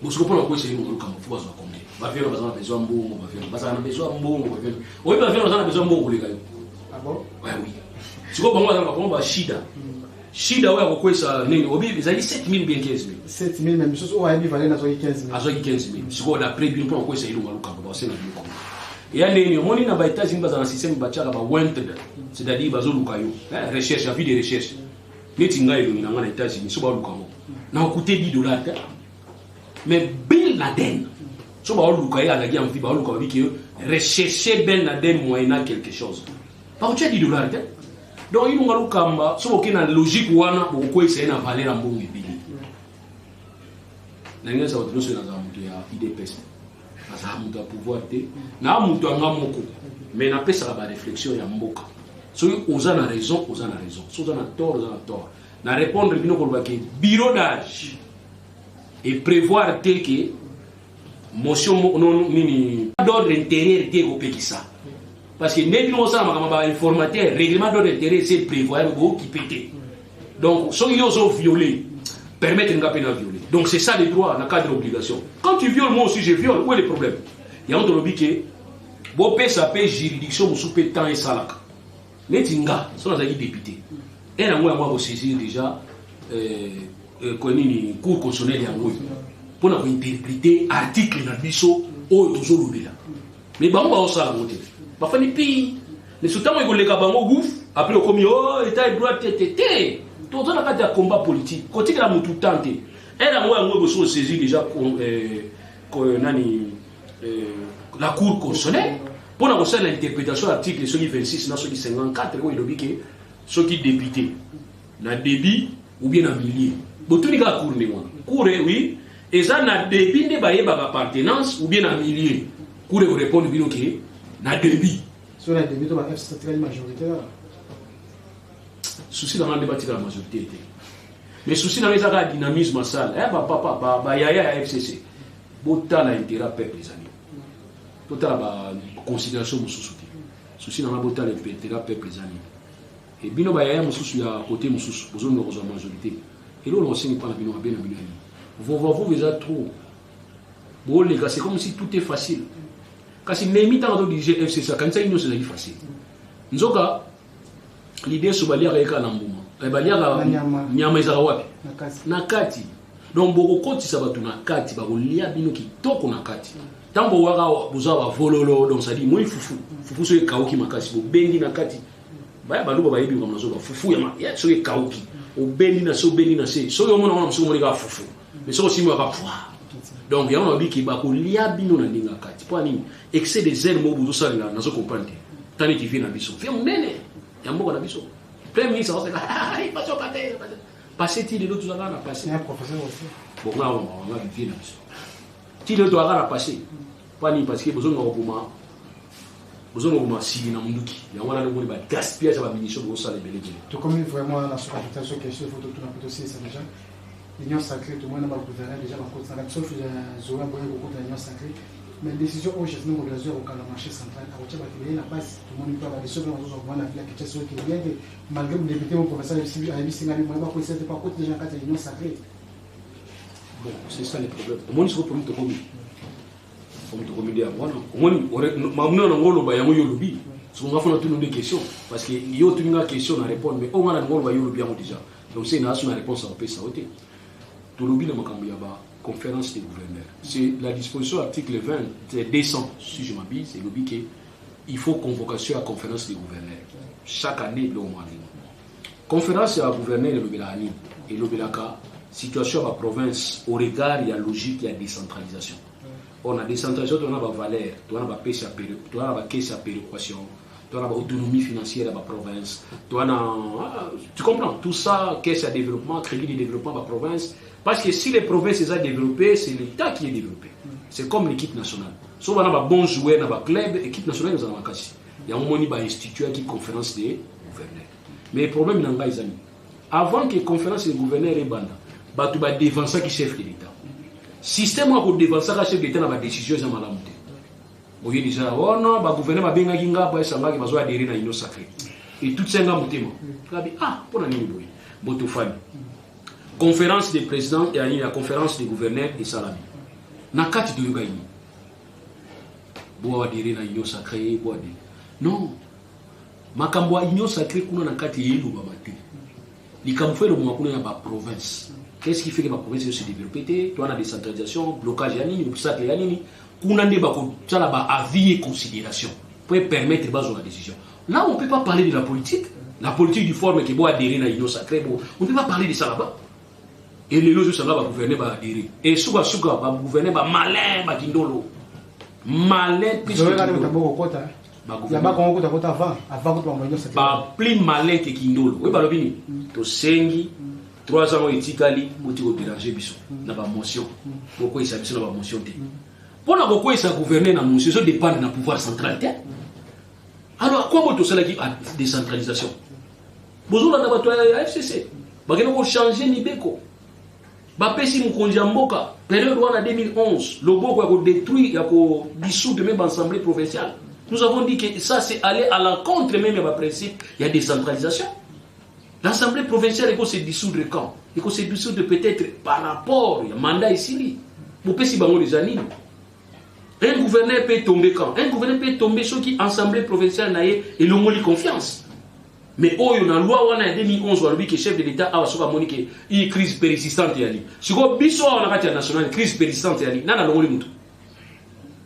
Bosiko mpona kokweyisa Ilunga Lukambo, faut bazwa combien? Baviole baza na besoin mbongo, baviole bazala na besoin mbongo, baviole oyebi, baviole baza na besoin mbongo koleka yo. Ah bon? Ouais, oui. Sikoyo bango baza na bakongo bashida shida oyo akokwesa nini obi ezali 7000 bien 15 000. 7000, mais misusu oyo ayebi valeur azwaki 15 000. Azwaki 15 000. Sikoyo d'après bino, mpona kokwesa Ilunga Lukambo, basenga bino kongo eya ndenge omoni na baÉtats-Unis baza na système batiaka ba wanted, c'est-à-dire bazoluka yo, recherche, avis de recherche. Neti ngai, elongi na ngai na États-Unis, so baluka ngo na okute 10 $ te. Mais Bin Laden, so baoluka ye, azalaki en vie, baoluka, babiki yo rechercher Ben Laden moyennant quelque chose, bakotia 10 $ te. Donc Ilunga Lukamba, so boke na logique wana, bokokweyisa ye na valeur ya mbongo ebele. Na ndenge esa bato nyonso, nazala moto ya UDPS, nazala moto ya pouvoir te, naa moto yanga moko, mais napesaka baréflexion ya mboka. Soki oza na raison, oza na raison; soki oza na tort, oza na tort. Na répondre bino koloba ke bureau d'âge eprévoir te ke motion non, nini d'ordre intérieur te ekopekisa, parce que nde bino osala makambo bainformateur, règlement d'ordre intérieur se prévoit bookipe te. Donc soki yo ozoviole, permettre nga mpe na violer. Donc c'est ça le droit na cadre obligation. Quand tu violes, moi aussi je viole. Où est le problème? Yango tolobi ke bopesa mpe juridiction mosusu mpe temps esalaka. Neti nga, so nazalaki député, e yango yango akosaisir déjà nini, cour constitutionnelle yango oyo mpona kointerpréter article na biso oyo tozolobela. Mais bango baosala yango te, bafandi pi. Mais so ntango ekoleka bango guf, après okomi o état de droit te te te. Toza na kati ya combat politique, kotikela motu tan te. Ere yango yango eboso osaisir déjà nani, la cour constitutionnelle mpona kosala interprétation ya article soki 26 na soki 54 oyo elobi ke soki député na débit ou bien na milieu, botuni kaka cour ndenge wana. Cour, oui, eza na débit nde bayebaka appartenance ou bien na milieu. Cour ekorépondre bino ke na débit. So na débit to ba FCC tikali majorité kaka. Souci na nga nde batikala majorité te, mais souci na nga eza kaka dynamisme asala ya bapapa, bayaya ya FCC. Botala intérêt peuple ezali, totala baconsidération mosusu te. Souci na nga, botala intérêt peuple eza nini. E bino bayaya mosusu ya côté mosusu, bozolinga kozwa majorité, eloko na kosengi mpa na bino, mabe na bino ya nini? Vovavova eza trop, boleka, c'est comme si tout est facile. Kasi nemi ntango azodirige FCC, akanisaki nyonso ezali facile. Nzoka lideso baliaka ye kaka na mbuma, baliaka nyama ezalaka wapi? Na kati. Donc bokokotisa bato na kati, bakolia bino kitoko na kati. Ntango bowaka boza bavololo, donc c'est-à-dire moi fufu fufu soki ekauki makasi, bobendi na kati. Baya baluba bayebi makambo nazoba. Fufu ya soki ekauki, obendi na se, obendi na se, soki omona wana mosuku, omoni kaka fufu, mais soki osimbi kaka pwa. Donc yango nabiki bakolia bino na ndenge ya kati. Mpo nini excès de zèle moko bozosalela? Nazo comprendre te. Tani ti vie na biso, vie monene ya mboka na biso, premier ministre azoseka passé ti lelo tozalaka na passé. Bon, nga nga vie na biso ti lelo tozalaka na passé. Mpo nini? Parce que bozonga koboma, bozonga koboma sili na munduki. Yango wana ndenge bagaspillage ya bamunition bozosala ebele ebele. Tokomi vraiment na suka total. So question faut totuna po tosilisa déjà. Union sacrée, tomoni na bagouverneur déjà bakotisaka, sauf Zoya boye kokota union sacrée. Mais décision oyo Gentiny Ngobila azwi ya kokanga marché central, akotia bato ebele na pasi. Tomoni mpe badécision mpe bazozwa komana na ville ya Kinshasa oyo bien te, malgré député mo professeur ayebisi ngai moye bakoyisa te po akoti déjà na kati ya union sacrée. Bon, c'est ça le problème. Omoni sikoyo problème tokomi. Comme tokomi nde yango wana, omoni mamuna nango oloba yango, yo olobi. Soki nga fona tunu nde question, parce que yo otuni nga question na répondre, mais oyo nga na nango oloba, yo olobi yango déjà. Donc se naa so na réponse akopesa yo te. Tolobi na makambo ya ba conférence des gouverneurs, c'est la disposition article 20 200, si je m'abuse, elobi ke il faut convocation ya conférence des gouverneurs chaque année. Biloko mwana ndenge conférence ya gouverneur elobelaka nini? Elobelaka situation ya baprovince au regard ya logique ya décentralisation. Or na décentralisation, toza na bavaleur, toza na bapesi, toza na bacaisse ya péréquation, toza na baautonomie financière ya baprovince, toza na, tu comprends tout ça, caisse ya développement, crédit de développement baprovince. Parce que si les provinces eza développées, c'est l'État qui est développé. C'est comme l'équipe nationale: so bana babon joueur na baclub, équipe nationale ezala makasi. Yango moni bainstituaki conférence des gouverneurs. Mais problème na ngai eza nini? Avant que conférence des gouverneurs ebanda, bato badevansaki chef de l'État. Système ya kodevansaka chef d'État na badécision eza malamu te. Oye déjà ono bagouverneur babengaki nga po esangaki bazo adhérer na Union sacrée. Etutisa nga motema, ngabi: "Ah, mpo na nini boye?" Moto fani conférence des présidents ya nini, ya conférence des gouverneurs esalami, na kati toyoka nini? Bo adhérer na Union sacrée, bo adhérer. Non, makambo ya Union sacrée kuna na kati eyelobama te. Likambo fo elobama kuna ya baprovince: qu'est-ce qui fait que baprovince se développer te? Toa na décentralisation, blocage ya nini, obstacle ya nini? Kuna nde bakosala ba avis et considération pour permettre bazwa la décision. Là, on peut pas parler de la politique, la politique du forme ke bo adhérer na Union sacrée. Bo on peut pas parler de ça là-bas. Et lelo ozosanga bagouverneur baadhérer et sukasuka bagouverneur bamalin, bakindolo malin plus. Baplus malin ke kindolo oyo balobi nini? Tosengi 3 ans oyo etikali, boti kodéranger biso na bamotion, bokweyisa biso na bamotion te. Mpo na kokweyisa gouverneur na motion, ezodépendre na pouvoir central te. Alors kwa boyo tosalaki décentralisation, bozolanda bato ya FCC, bakende kochange mibeko, bapesi mokonzi ya mboka période wana 2011 loboko ya kodétruire, ya kodissoudre même baassemblée provinciale. Nous avons dit que ça, c'est aller à l'encontre même ya baprincipe ya décentralisation. L'assemblée provinciale eko se dissoudre quand? Eko se dissoudre peut-être par rapport ya mandat esili. Bopesi bango déjà nini? Un gouverneur peut tomber quand? Un gouverneur peut tomber soki assemblée provinciale na ye elongoli confiance. Mais oyo na loi wana ya 2011, balobi ke chef de l'État awa, soki amoni ke i crise persistante yali, sikoyo biso awa na kati ya national, crise persistante yali, nani alongoli mutu?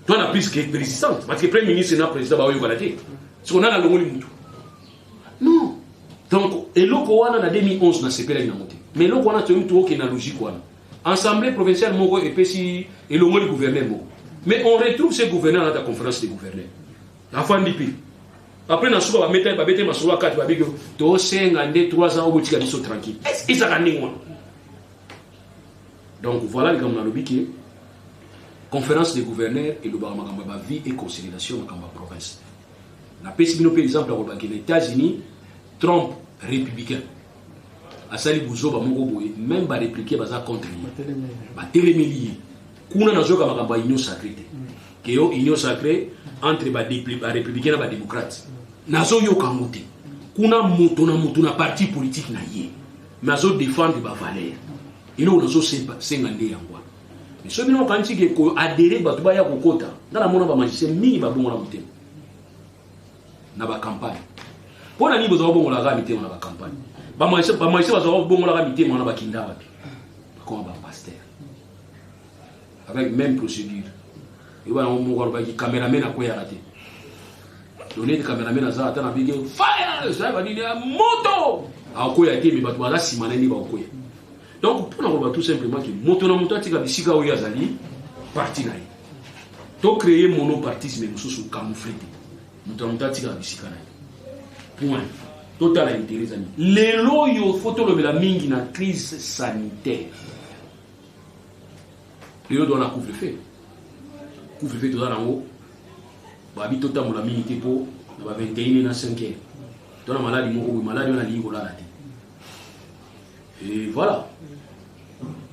To na crise persistante, parce que premier ministre na président baoyokana te. Sikoyo nani alongoli mutu? Non. Donc eloko wana na 2011 nasepelaki nango te. Mais eloko wana toyomi, tookende na logique wana. Assemblée provinciale moko epesi, elongoli gouverneur moko, mais on retrouve ce gouverneur na ta conférence des gouverneurs, afandi mpe. Après, na suka, babete babete masolo akati, babiki tosenga nde 3 ans obotika biso tranquille. Est ezalaka ndenge wana? Donc voilà likambo nalobi ke conférence des gouverneurs elobaka makambo ya baavis et considération, makambo ya province. Napesi bino mpe exemple ya kolobaki na États-Unis, Trump républicain asali buzoba moko boye, même barépublicain baza contre ye, batelemeli ye. Kuna nazoyoka makambo ya Union sacrée te, ke yo Union sacrée entre barépublicain na badémocrate, nazoyoka yango te. Kuna moto na moto na parti politique na ye, mais azodéfendre bavaleur. Eloko nazosenga nde yango wana. Mais soki bino okanisi ke koadhérer, bato baya kokota, nga namona bamagicien mingi babongola motema na bacampagne. Mpo na nini bozala kobongolaka mitema na bacampagne? Bamagicien bazala kobongolaka mitema wana, bakinda wapi? Bakoma bapasteur avec même procédure. Eyeba yango moko alobaki cameraman akweyaka te. Donete cameraman aza ata na bige fire banini moto, akoya te, me bato baza nsima na ye nde bakokwea. Donc mpona koloba tout simplement ke moto na moto atika bisika oyo azali parti na ye. Tocréer monopartisme mosusu camouflé te. Moto na moto atikaka bisika na ye, point. Totala intérêt eza nini. Lelo oyo fo tolobela mingi na crise sanitaire. Lelo toza na couvre-feu. Couvre-feu toza nango, babi totambola mingi te mpo na ba 21 na 5 heures. To na maladi moko boye, maladi wana alingi kolala te. Et voilà.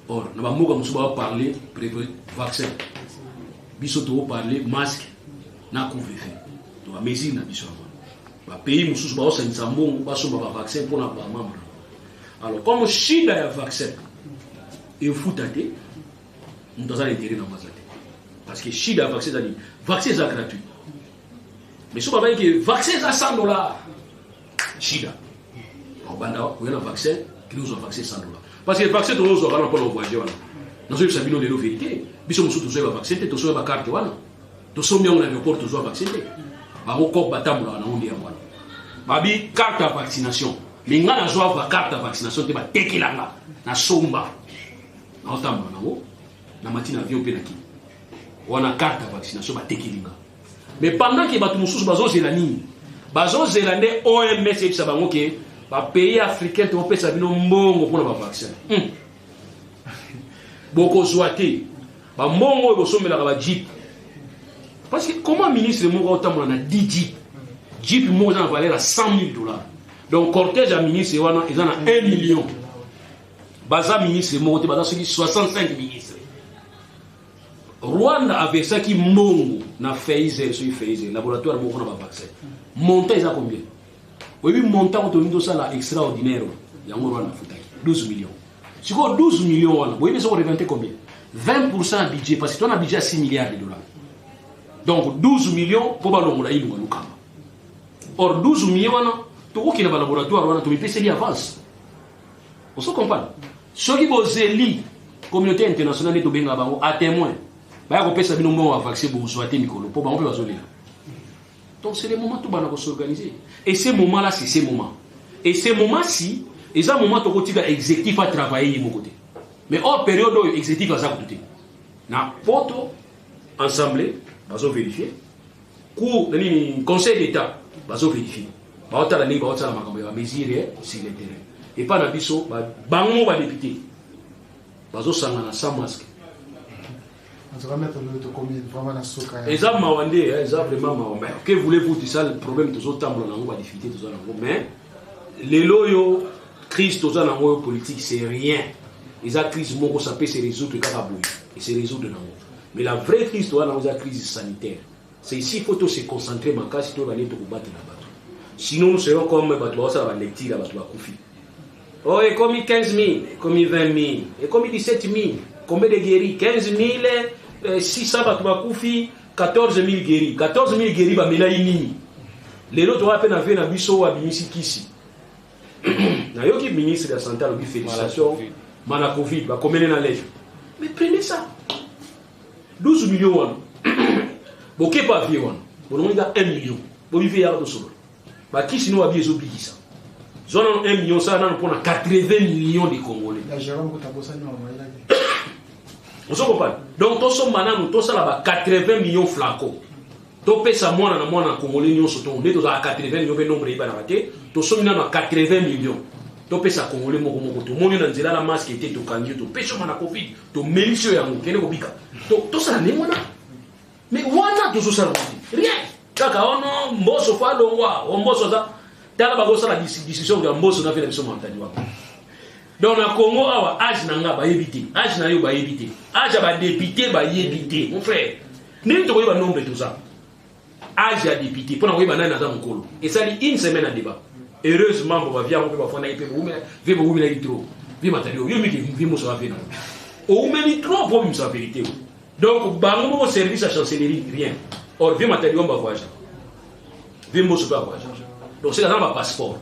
Or na bamboka mosusu baparle vaccin, biso tokoparle masque na couvre-feu. To bamesure na biso yango. Bapays mosusu baosangisa mbongo, basomba bavaccin mpona bamembre. Alors comme shida ya vaccin efuta te, moto aza na intérêt nango aza te. Parce que shida ya vaccin eza nini? Vaccin eza gratuit, mais soki babangi ke vaccin eza 100 $, shida obanda koya na vaccin, kini ozwa vaccin 100 $, parce que vaccin tozozwaka wana mpona voyage. Wana nazoyebisa bino lelo vérité. Biso mosusu tozoyeba vaccin te, tosoyeba carte wana, tosombi yango na aéroport, tozwa vaccin te. Bango cop batambolaka nango nde yango wana, babi carte ya vaccination. Mais nga nazwa va carte ya vaccination te, batekelanga, nasomba, naotambola nango na mati na avion mpe nakini wana carte ya vaccination batekeli nga. Mais pendant ke bato mosusu bazozela nini? Bazozela nde OMS eyebisa bango ke bapays africain topesa bino mbongo mpona bavaccin. Bokozwa te bambongo oyo bosombelaka bajeep. Parce que comment ministre moko aotambola na 10 jeep? Jeep moko eza na valeur ya 100 000 $. Donc cortège ya ministre wana eza na 1 million. Baza ministre moko te, baza soki 65 ministre. Rwanda aversaki mbongo na Pfizer, soki Pfizer, laboratoire moko na bavaccin. Montant eza combien? Oyebi montant oyo tolingi tosala extraordinaire yango? Rwanda afutaki 12 millions. Sikoyo 12 millions wana, boyebi soko représente combien? 20 % ya budget, parce que tona budget ya 6 milliards de dollars. Donc 12 millions mpo balongola Ilunga Lukamba. Or 12 millions wana, tokokende balaboratoire wana, tomipeseli avance. Ozo comprendre? Soki bozeli communauté internationale nde tobengaka bango à témoin, baya kopesa bino mbongo ya vaccin, bozwa te mikolo mpo bango mpe bazolela. Donc c'est le moment tobanda kos'organiser. Et ce moment là, c'est ce moment, et ce moment ci eza moment tokotika exécutif atravaille ye moko te. Mais or période oyo exécutif aza kutu te na poto. Assemblée bazovérifie, cour na nini, Conseil d'État bazovérifie, baotala ndenge baotala makambo ya bamesure sur le terrain. Epa na biso, bango badéputé bazosangana sans masque. En tout cas, maître, tokomi vraiment na suka. Eza mawa nde, eza vraiment mawa. Mais que voulez-vous? C'est ça le problème tozotambola nango, badifficulté toza nango. Mais lelo oyo crise toza nango oyo politique, c'est rien. Eza crise moko, ça peut se résoudre kaka boye et se résoudre nango. Mais la vraie crise toza nango eza crise sanitaire. C'est ici, il faut to se concentrer makasi, toyeba nini tokobatela bato. Sinon nous serons comme bato baosala balecture ya bato bakufi. Oh, ekomi 15 000, ekomi 20 000, ekomi 17 000. Combien de guéris? 15 600 bato bakufi, 14 000 guéris. 14 000 guéris bamelai nini? Lelo toza mpe na vie na biso oyo abimisi kisi. Nayoki ministre ya santé alobi félicitation mana Covid bakomeli na lèvre. Mais prenez ça, 12 millions wana, bokepa vie wana, bolongoli ka 1 million, bobi vie yaka tosolola. Bakisi no babi ezobikisa, zwa nano 1 million, sala nano mpona 80 millions de Congolais. Ya Jérôme Kutabosani wamayelaki. Ozo comprendre? Donc tosomba nanu, tosala ba 80 millions flacon, topesa mwana na mwana congolais nyonso. To nde tozala 80 millions mpe nombre eyebanaka te. Tosombi nano ya 80 millions, topesa congolais moko moko. Tomoni na nzela na masque te, tokangi yo, topesi yo na Covid, tomelisi yo yango, kende kobika. Tosala ndenge wana. Mais wana tozosala ngo te, rien. Kaka ono Mboso fa alongwa, o Mboso aza tala, bakosala discussion ya Mboso na fe na biso mantali wana. Donc na Congo awa, age na nga bayebi te, age na yo bayebi te, age ya badéputé bayebi te. Mon frère, ndenge tokoyeba nombre toza, age ya député mpona koyeba nani aza mokolo, esali une semaine ya débat. Heureusement bo bavia yango mpe bafandaki mpe vie bowumelaki trop. Vie matali oyo, yo miki vie moso ave nango oumeli trop po bimisa vérité o. Donc bango moko service ya chancellerie, rien. Or vie matali oyo bavoyage, vie moso mpe avoyage. Donc c'est aza na bapasseport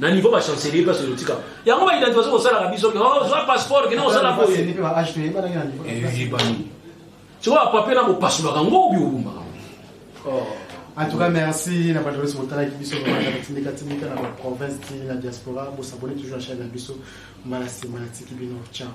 na niveau bachancellerie place otika yango, baidentification kosalaka biso, zwa passeport, kende kosala boye. Eyebani sikoyo bapapier na bopasolaka ngo obi obumbaka. En tout cas, merci na bato nyonso botalaki biso na Tindika Tindika, na baprovince ti na diaspora. Bosabone toujours na chaîne na biso. Mbala nsima natiki bino. Ciao.